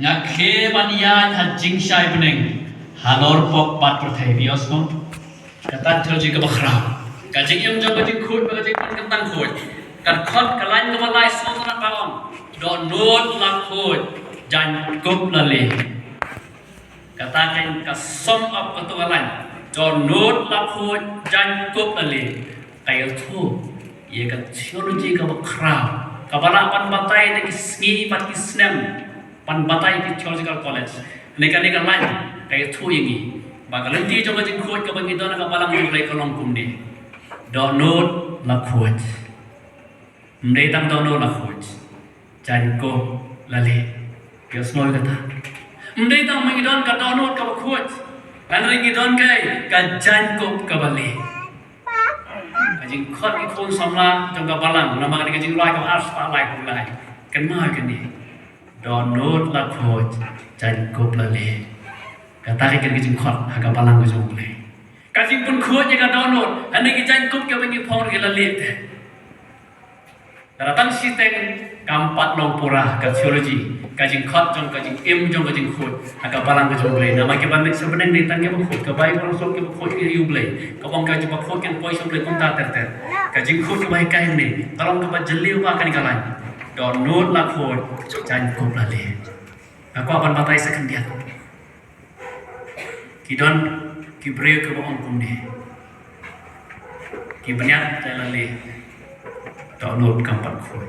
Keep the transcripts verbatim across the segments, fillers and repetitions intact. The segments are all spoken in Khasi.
Nga khie ban ïaid ha jingshai bneng halor pop bad pyrthei, phi ïohsngew? Kata theology kaba khraw. Ka jingim jong ka jingkhuid bad ka jingpynkyntang khuid. Ka dkhot ka lain kaba lai sngewtynnat ba ong, dohnud la khuid, jaiñkup la lieh. Kata kein ka sum up kato ka lain, dohnud la khuid, jaiñkup la lieh. Ka ïathuh ïa ka theology kaba khraw, kaba lah ban batai da ki sngi bad ki snem, ban batai ki theological college. Ne kane ka lain ka ïathuh ïa ngi ba ka lynti jong ka jingkhuid kaba ngi don ha ka balang jong U Blei ka long kumne: dohnud la khuid. Ym dei tang dohnud la khuid, jaiñkup la lieh. Phi ïohsngew ïa kata? Ym dei tang ba ngi don ka dohnud kaba khuid, hynrei ngi don kai ka jaiñkup kaba lieh. Ka jingkhot ki khun samla jong ka balang, namar kane ka jingrwai kaba arspah laiphew lai. Kynmaw ïa kane: dohnud la khuid, jaiñkup la lieh. Kata ka dei ka jingkhot ha ka balang ka jong U Blei. Ka jingpynkhuid ïa ka dohnud, hynrei ki jaiñkup kiba ngi phong ki la lieh te. Lada tang shiteng kam pat long pura ka theology, ka jingkhot jong ka jingim jong ka jingkhuid ha ka balang ka jong U Blei. Namar kiba mih sha bneng dei tang kiba khuid, ka bai ba long suk kiba khuid ïa U Blei. Kaba ong ka jingkhuid kin poi sha U Blei kumta ter ter. Ka jingkhuid kaba hikai hangne ka long kaba jylliew bha kane ka lain: dohnud la khuid, jaiñkup la lieh. Nga kwah ban batai sa khyndiat. Ki don ki briew kiba ong kumne: ki bniat te la lieh, dohnud kam pat khuid.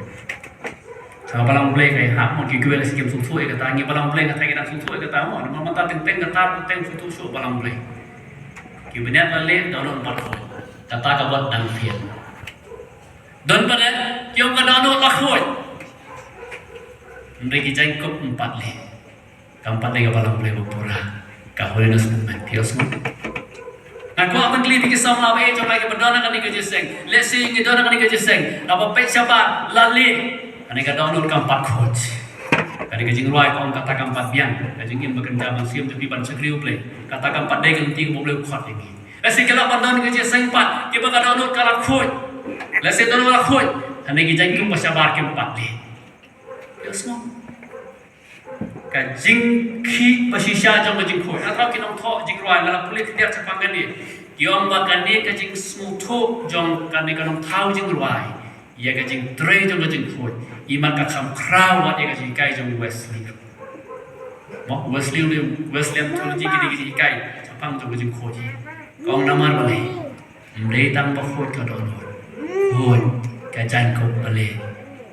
Sa balang Blei ka ïahap mo, ki kwah leh skim sngewthuh ïa kata, ngi balang Blei kata ngi dang sngewthuh ïa kata mo, namar mynta teng teng kata teng sngewthuh shuh balang Blei. Ki bniat la lieh, dohnud pat khuid. Kata ka bot dang phiat. Don pat de ki ong ka dohnud la khuid, hynrei ki jaiñkup ym pat lieh. Kam pat dei ka balang Blei ba pura, ka holiness movement. Phi ïohsngew? Nga kwah ban kylli ïa ki samla ba ïeit jong nga kiba don ha kane ka jingïaseng. Lehse ngi don ha kane ka jingïaseng, haba peit shabar la lieh. Kane ka dohnud kam pat khuid. Kane ka jingrwai ka ong kata kam pat biang. Ka jingim ba kynja mynsiem jong phi ban shakri U Blei, kata kam pat dei ka lynti kaba U Blei u khot ïa ngi. Lehse ki lah ban don ha ka jingïaseng pat kiba ka dohnud ka la khuid. Lehse dohnud la khuid, hynrei ki jaiñkup ba shabar kim pat lieh. Ïohsngew? Ka jingkhih ba shisha jong ka jingkhuid. Nga thaw ki nongthoh jingrwai, nga la pule khyndiat shaphang kane. Ki ong ba kane ka jingsngewthuh jong kane ka nongthaw jingrwai ïa ka jingtrei jong ka jingkhuid, i man ka kham khraw wat ïa ka jinghikai jong Wesley. Mo, Wesley u dei Wesleyan theology, kine ki jinghikai shaphang jong ka jingkhuid. Ka ong namar balei? Ym dei tang ba khuid ka dohnud, khuid ka jaiñkup ba lieh.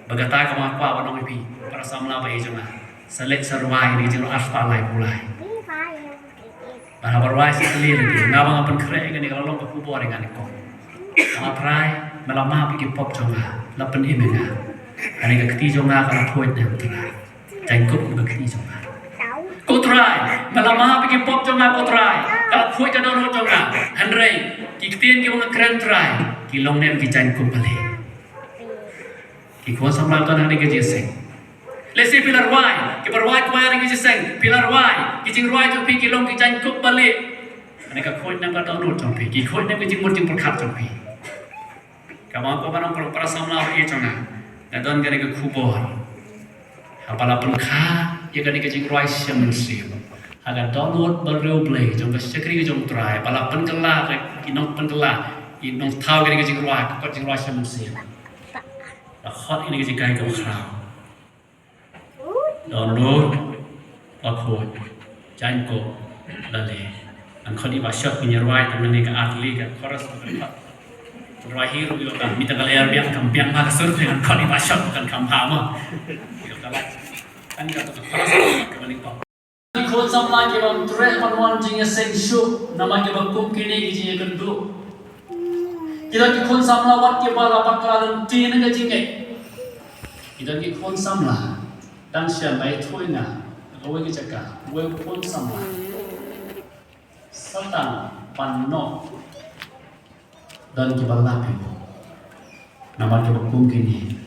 Bad kata ka nga kwah ban ong ïa phi para samla ba ïeit jong nga, sa leit sa rwai ïa kane ka jingrwai arspah laiphew lai. Bad haba rwai sa kylli lade, nga ba nga pynkhreh ïa kane ka la long ka khubor ïa nga nyngkong. Nga, Trai, me la map ïa ki pop jong nga, la pynim ïa nga. Kane ka kti jong nga ka la khuid ne em Trai? Jaiñkup ka kti jong nga. Ko Trai, me la map ïa ki pop jong nga ko Trai, ka la khuid ka dohnud jong nga. Hynrei ki ktien kiba nga kren Trai, ki long ne em ki jaiñkup ba lieh? Ki khun samla don ha kane ka jingïaseng. Lehse phi la rwai, kiba rwai choir ha kane ka jingïaseng, phi la rwai, ki jingrwai jong phi ki long ki jaiñkup ba lieh. Kane ka khuid ne em ka dohnud jong phi, ki khuid ne em ki jingmut jingpyrkhat jong phi? Kaba nga kwah ban ong para samla ba ïeit jong nga, nga don kane ka khubor. Haba la pynkha ïa kane ka jingrwai sha mynsiem, ha ka dohnud bariewblei jong ka shakri ka jong U Trai, ba la pynkylla ki nongpynkylla, ki nongthaw kane ka jingrwai, ka kot jingrwai sha mynsiem. La khot ïa kane ka jinghikai kaba khraw. Dohnud la khuid, jaiñkup la lieh. Ngan khot ïa i Bah Shot ban ïa rwai tang kane ka ar tylli ka chorus ba kan khot. Rwai hi ruh ïoh ka, mi tang ka lyer biang kam biang ma ka sur, te ngan khot ïa i Bah Shot kan kham bha ma. Ïoh ka lait. Kan ka chorus ka ban ïoh. Ki khun samla kiba ym treh ban wan jingïaseng shuh namar kiba kum kine ki jingïakynduh. Ki don ki khun samla wat kiba la bakla lynti na ka jingngeit. Ki don ki khun samla, dang shen ba ïathuh ïa nga ha kawei ka jaka, uwei u khun samla, sa tang ban noh, don kiba lap ïa u namar kiba kum kine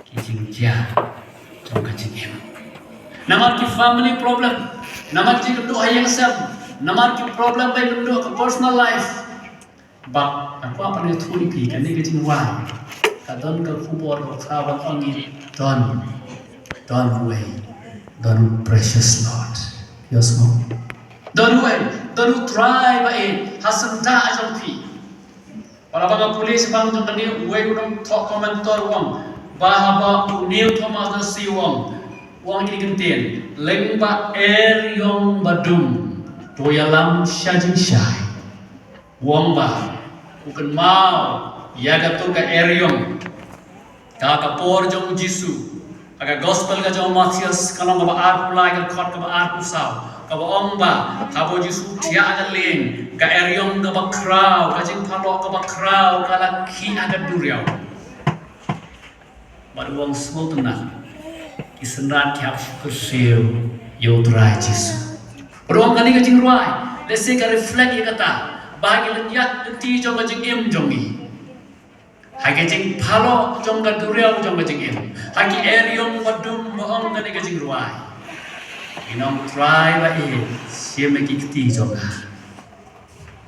ki jingjia jong ka jingim, namar ki family problem, namar ki jingkynduh ha ïing sem, namar ki problem ba ïakynduh ka personal life. Bad nga kwah ban ïathuh ïa phi, kane ka jingrwai ka don ka khubor kaba khraw ban ong ïa phi, don, don uwei. Don u precious Lord. Ïohsngew. Don u ei, don u Trai ba ïeit ha syndah jong phi. Ba la ba nga pule shaphang jong kane, uwei u nongthoh komentar u ong ba haba u Neil Thomas Nasi u ong, u ong kine ki kyntien, lyngba eriong badum, to ïalam sha jingshai. U ong ba u kynmaw ïa kato ka eriong, ka ka por jong u Jisu, ha ka gospel ka jong u Mathaios, ka lynnong kaba arphew lai, ka dkhot kaba arphew saw, kaba ong ba haba u Jisu u thiah ha ka lieng, ka eriong kaba khraw, ka jingphalok kaba khraw ka la khih ha ka duriaw. Bad u ong, sngewtynnat ki synran ki hap shu kyrsiew ïa u Trai Jisu. Bad u ong kane ka jingrwai, lehse ka reflect ïa kata ba ha ki lynñiat lynti jong ka jingim jong ngi, ha ki jingphalok jong ka duriaw jong ka jingim, ha ki eriong badum, ba ong kane ka jingrwai, ngi ong, Trai ba ïeit, shim ïa ki kti jong nga.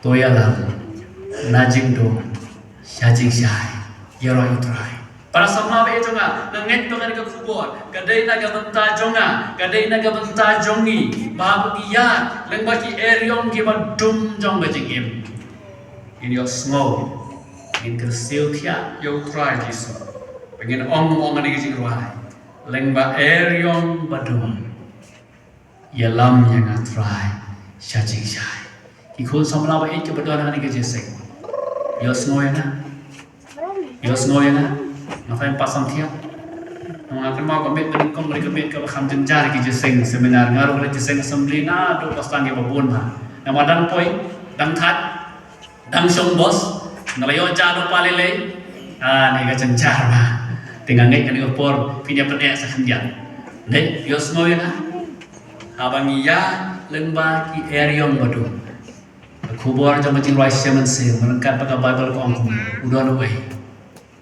To ïalam na jingdum sha jingshai, ïaroh ïa u Trai. Para samla ba ïeit jong nga, nga ngeit ba kane ka khubor ka dei na ka bynta jong nga, ka dei na ka bynta jong ngi, ba haba ngi ïaid lyngba ki eriong kiba dum jong ka jingim, ngin ïohsngew, ngin kyrsiew thiah ïa u Trai Jisu. Ba ngin ong, ong kane ka jingrwai, lyngba eriong badum, ïalam ïa nga Trai sha jingshai. Ki khun samla ba ïeit kiba don ha kane ka jingïaseng, ïohsngew ïa nga. Ïohsngew ïa nga. Nga phai pat samthiang. Nga kynmaw ka miet ba nyngkong ka dei ka miet kaba kham jynjar ki jingïaseng seminar. Nga ruh ka dei jingïaseng assembly naduh ba sdang kiba bun bha. Namar dang poi, dang thait, dang shong bos, nga la ïoh ja lypa lei lei. Ah, ne ka jynjar bha. Te nga ngeit kane ka por phin ïa pyneh sa khyndiat. Ngeit, ïohsngew ïa nga. Haba ngi ïaid lyngba ki eriong badum, ka khubor jong ka jingrwai Shemon Shem, ryngkat bad ka Baibl ka ong kumne, u don uwei,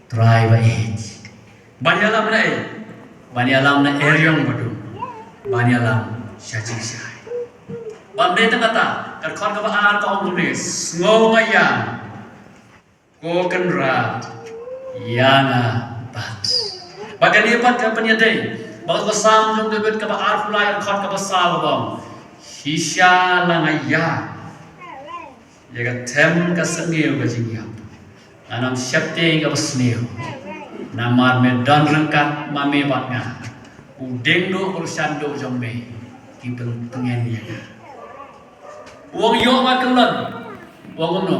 Trai ba ïeit. Ban ïalam na ei? Ban ïalam na eriong badum. Ban ïalam sha jingshai. Bad dei tang kata, ka dkhot kaba ar ka ong kumne, sngew nga ïa, ko Kynrad, ïa nga pat. Bad kane pat ka pynïadei bad ka Salm jong u David kaba arphew lai, ka dkhot kaba saw, kaba ong, shisha la nga ïaid ïa ka them ka sniew ka jingïap, ngan ym sheptieng ïa kaba sniew, namar me don ryngkat ma me bad nga. U dieng duh bad u shan duh jong me ki pyntngen ïa nga. U ong ïoh nga kyllon. U ong kumno?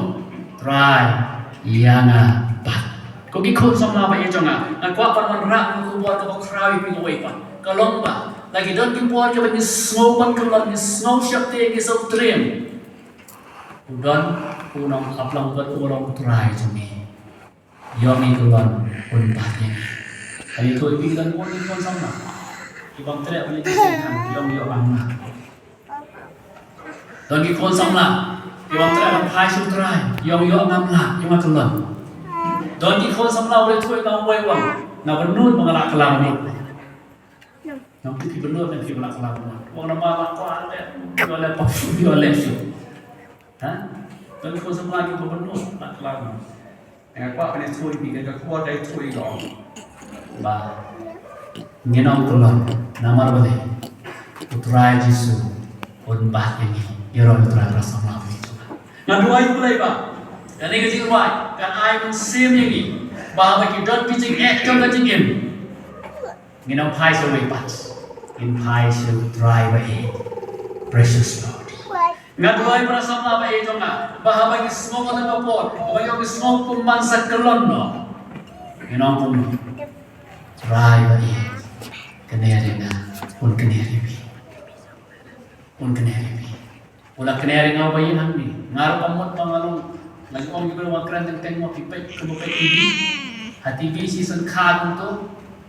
Trai, ïa nga pat. Ko ki khun samla ba ïeit jong nga, nga kwah ban wanrah ka khubor kaba khraw ïa phi kawei pat. Ka long ba la ki don ki por kiba ngi sngew ban kyllon, ngi sngew sheptieng, ngi sngew triem. U don u nongap lang bad u long u Trai jong ngi. Ïoh ngi kyllon, un bat ïa ngi. Ka ïathuh ïa phi, don bun ki khun samla ki bym treh ban ïa jingïaseng, ïong ïoh ngam lah. Don ki khun samla ki bym treh ban phai sha u Trai, ïong ïoh ngam lah, ïong nga kyllon. Don ki khun samla u la ïathuh ïa nga uwei, u ong, nga bynnud ba nga lah kylla bynnud. Nang phi, phi bynnud ne phi ba lah kylla bynnud? U ong namar lah kwah leh, ïoh leh pa, ïoh leh shuh. Ha? Don ki khun samla kiba bynnud, lah kylla bynnud. Nga kwah ban ïathuh ïa phi, ka khubor ka ïathuh ïa nga ba ngin ym kyllon, namar balei? U Trai Jisu un bat ïa ngi. Ïaroh ïa u Trai, para samla ba ïeit. Nga duwai U Blei ba kane ka jingrwai kan ai mynsiem ïa ngi ba haba ki don ki jingeh jong ka jingim, ngin ym phai sha uwei pat, ngin phai sha u Trai ba ïeit, precious Lord. Nga duwai, para samla ba ïeit jong nga, ba haba ngi sngew ha kane ka por, haba ngi sngew kum ban sa kyllon noh, ngin ong kumno? Trai ba ïeit, kner ïa nga, un kner ïa phi. Un kner ïa phi. U la kner ïa nga uba ïeit hangne. Nga ruh kam mut ba nga long, nga ju ong ïa phi ba nga kren teng teng mo, phi peit, kumba peit T V. Ha T V shisien kha kumto.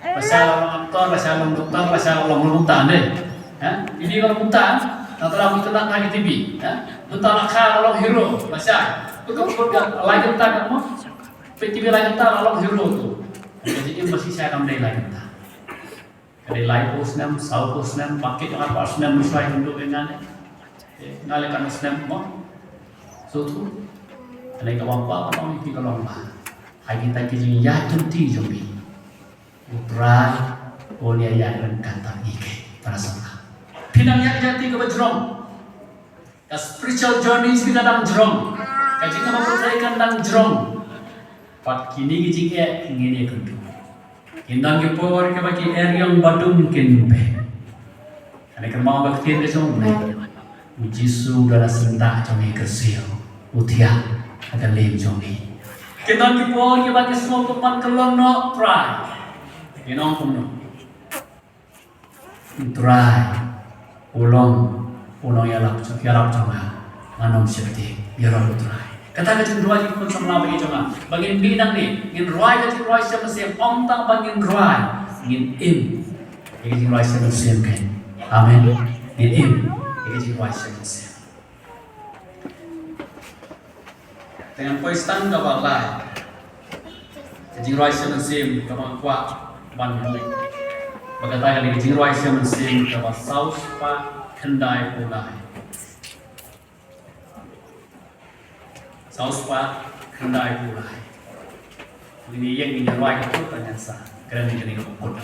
Lashai la long actor, lashai la long doctor, lashai la long kumta ne. Ha? T V ka long kumta. Nangta la mut kynrad ha ki T V. Ha? Mynta la kha la long hero, lashai. Kumto kumto ka lai kynta ka mo. Peit T V lai kynta la long hero to. Ka jingim ba shisha kam dei lai kynta. Ka dei laiphew snem, sawphew snem, ba kit arphew snem, mynshwa ïa kynduh ïa nga ne. Eh, nga leh katno snem mo. Sngewthuh. Kane ka bym kwah ban ong ïa phi ka long ba ha kita ki jingïaid lynti jong ngi, U Trai un ïaid ryngkat bad ngi, ki para samla. Phi nang ïaid jati kaba jrong. Ka spiritual journey phi ka dang jrong. Ka jingïaid ka dang jrong. Pat kine ki jingeh ngin ïa kynduh. Kin don ki por kiba ki eriong ba dum kin beh. Kane ka mawbah ktien ka jong u Blei. U Jisu u da la sngewthuh jong ngi ka siew. U thiah ha ka lieng jong ngi. Kin don ki por kiba ki sngewthuh man ka long noh Trai. Kin ong kumno. U Trai u long u nongïarap, ïarap jong nga. Ngan ym sheptieng ïa u Trai. Kata ka jingrwai ki khun samla ba ïeit jong nga. Ba ngin mih nangne ngin rwai ka jingrwai shem mynsiem, ym tang ba ngin rwai, ngin im ïa ka jingrwai shem mynsiem kein. Amen. Ngin im ïa ka jingrwai shem mynsiem. Te ngan poi tang kaba lai. Ka jingrwai shem mynsiem kaba nga kwah ban buh, ba kata ka dei ka jingrwai shem mynsiem kaba saw spah khyndai phew lai. Saw spah khyndai phew lai. Ngin ïeng ngin ïa rwai ka tuh ka ngan sa kren ïa kane kaba kut.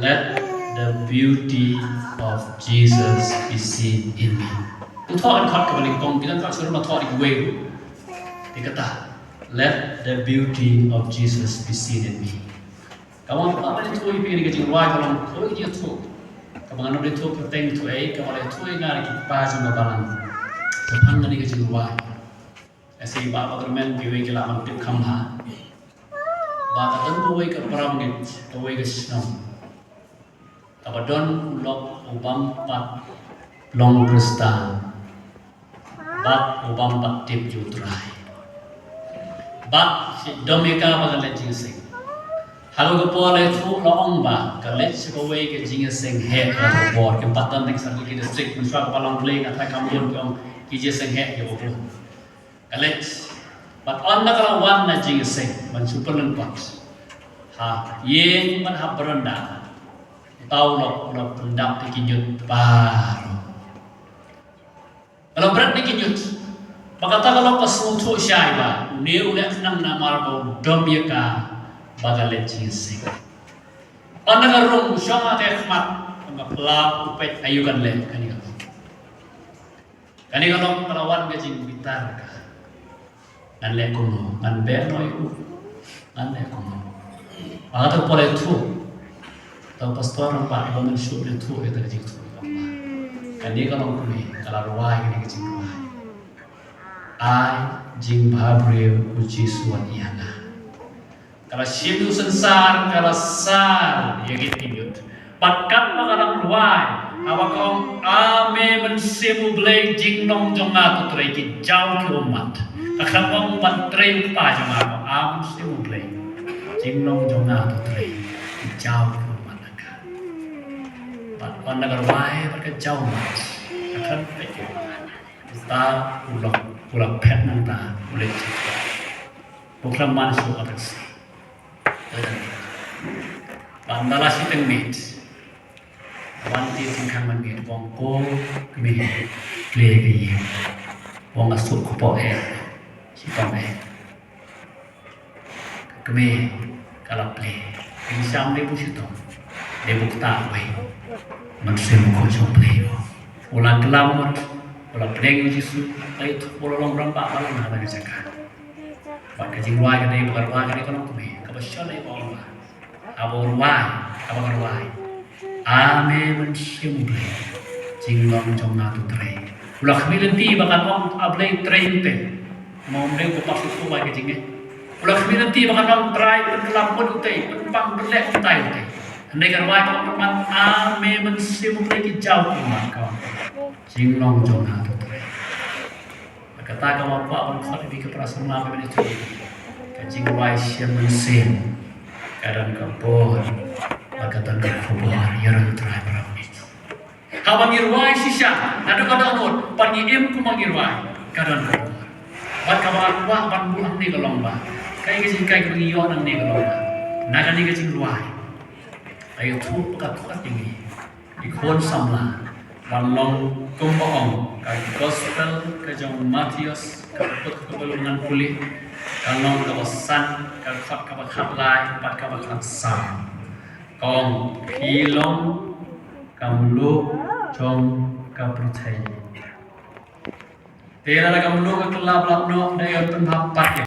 Let the beauty of Jesus be seen in me. U thoh ka kot kaba nyngkong, phi dang kwah shuh ruh ma thoh ïa kiwei ruh. Te kata, let the beauty of Jesus be seen in me. Kaba nga kwah ban ïathuh ïa phi ka jingrwai ka long kawei ka jingïathuh kaba ngan ym ïathuh kyrteng, ïathuh ei, kaba la ïathuh ïa nga da ki kpa jong nga balang shaphang kane ka jingrwai. Lehse i Bah Waterman kiwei ki lah ban tip kham bha. Ba ka don kawei ka para bangeit, kawei ka shnong, kaba don u lok u bym pat long Khristan bad u bym pat tip ïa u Trai. Bad shi dom ïa ka ba ka leit jingïaseng. Ha kawei ka por la ïathuh, la ong ba ka leit sha kawei ka jingïaseng heh. Ha kawei ka por kim pat don tang sha ki district, mynshuwa ka Balang Vlei, nga tharai ka Mawlai, ki ong ki jingïaseng heh kiba bun. Ka leit. Bad ynda ka la wan na jingïaseng ban shu pynlyngkot ha ïing bad ha baranda, uta u lok u la pyndap ïa ki ñiut baroh. Ka la bret na ki ñiut. Bad kata ka lok ka sngewthuh shai ba une u leh khnang namar ba u dom ïa ka ba ka leit jingïaseng. Ynda ka rung u shong ha ka khmat, ynda ka pla u peit, aïu kan leh kane ka lok. Kane ka lok ka la wan ka jingbitar ka. Ngan leh kumno, ngan beh noh ïa u, ngan leh kumno. Ba kata ka por la ïathuh. Te u pastor nang pat ba ngan shu ïathuh ïa kata ka jingïathuh. Kane ka long kumne, ka la rwai kane ka jingrwai. Ai jingbhabriew u Jisu wan ïa nga. Ka la shim ïa u synsar, ka la sar ïa kine ki ñiut. Bad katba ka dang rwai, haba ka ong, A me Mynsiem u Blei, jinglong jong nga to trei, ki jaw ki ummat. Ka khlem ong ban trei u kpa jong nga, ka ong, A Mynsiem u Blei, jinglong jong nga to trei, ki jaw ki ummat na ka. Bad ynda ka rwai bad ka jaw ummat, ka khlem peit ki ummat. Uta u lok u la phet nangta u leit. U khlem man shuh ka taxi. Bad ynda la shiteng miet, wan te tyngkhang ban miet, u ong, ko kmie, plie ka ïing. U ong, nga suk kpoh eh, shitom eh. Ka kmie ka la plie. Ka jingshisha ym dei bun shitom, dei bun kata kawei. Mynsiem Bakhuid jong U Blei. U la klam mut, u la pdiang ïa u Jisu, la ïathuh, u la long rangbah balang ha kata ka jaka. Bad ka jingrwai ka dei ba ka rwai ka dei ka longkmie kaba shon ei ba ong ba, haba u rwai, haba ka rwai, A me Mynsiem U Blei, jinglong jong nga to trei. U la khmih lynti ba kan ong A Blei trei ïa u te. Mo, ym dei u pat shu rwai ka jingeh. U la khmih lynti ba kan ong Trai pynkylla mut ïa u te, pynpang pynleh kumta ïa u te. Hynrei ka rwai ka ong pynban, A me Mynsiem U Blei, ki jaw ki ummat, ka ong, jinglong jong nga to trei. Kata kaba kwah ban khot ïa phi ki para samla ba mynta, ka jingrwai shem mynsiem ka don ka bor bad ka don ka khubor ïa u Trai baroh. Haba ngi rwai shisha naduh ka dohnud, pat ngi im kumba ngi rwai, ka don ka bor. Bad kaba nga kwah ban buh hangne ka long ba kaei ka jinghikai kaba ngi ïoh nangne ka long ba na kane ka jingrwai, la ïathuh ba ka khot ïa ngi, ki khun samla, ban long kumba ong ka Gospel ka jong u Mathaios, ka dkhot kaba khyndai ngan pule, ka lynnong kaba san, ka dkhot kaba khatlai bad kaba khatsaw. Ka ong, phi long Ka muluk jong ka pyrthei. Te lada ka muluk ka kylla ba la pynnoh, da ïoh pynbha pat ïa